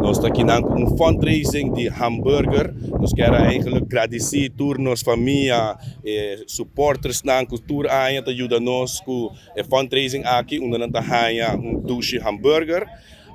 Nos ta aki cu un fundraising di hamburger. Nos kier eigenlijk gradici tur nos famia, supporters nan cu tur aña ta yuda nos cu e fundraising aki, unda nan ta haya un dushi hamburger.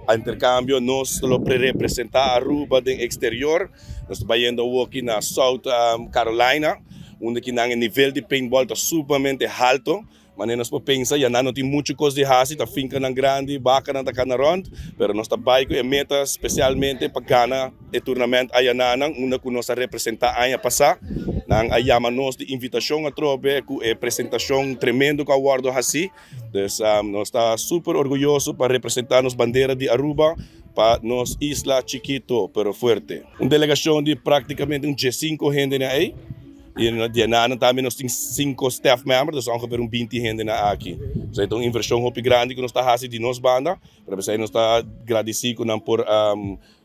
A intercambio, nos lo representa Aruba den exterior. Nos ta bayendo aki na South Carolina, unda cu e nivel di paintball ta sumamente halto. Mas nos por pensa, ya no tin mucho cos di hasi, ta finca nan grandi, baca nan ta cana rond, pero nos ta bay cu e meta specialmente pa gana e tournament ayanan, unda cu nos a representa aña pasa. Nan a yama nos di invitacion atrobe cu e presentacion tremendo cu a wordo hasi. Dus nos ta super orguyoso pa representa nos bandera di Aruba pa nos isla chikito pero fuerte. Un delegacion di practicamente un 5 hende ey. Y na Diana tambe nos tin 5 staff members, dus ongeveer un 20 hende na aki. Dus e un inversion hopi grandi cu nos ta haci di nos banda, pero nos ta gradici cu nan por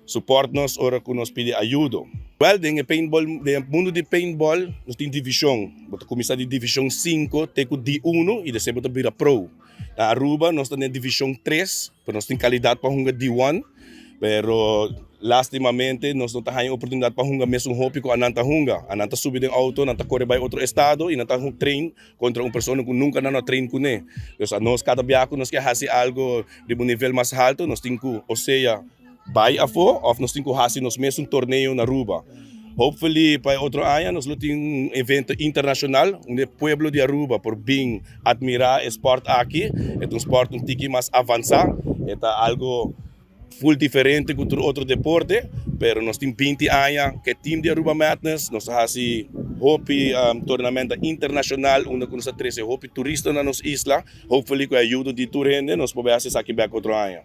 support nos ora cu nos pidi ayudo. Well, den paintball, den mundo di paintball, nos tin division. Bo ta cuminsa di division 5 te cu D1 y despues bo ta bira pro. Na Aruba nos tin division 3, pero nos tin calidad pa hunga D1, pero lastimamente nos no tin oportunidad pa hunga mesun hopi cu nan ta hunga. Nan ta subi den auto, nan ta core bay otro estado y nan ta train contra un persona cu nunca nan a train cune. Dus nos cada biaha nos kier haci algo di un nivel mas halto, nos tin cu, o sea, bay afo of nos tin cu haci nos mes un torneo na Aruba. Hopefully, pa otro aña, nos tin un evento internacional, unda e pueblo di Aruba por bin admira e sport aki. E un sport un tiki mas avansa, e algo full diferente cu otro deporte, pero nos tin 20 aña cu e team di Aruba Madness, nos a haci hopi tournament internacional, unda nos a trece hopi turista na nos isla. Hopefully, cu e ayudo di tur hende, nos por haci esaki back otro aña.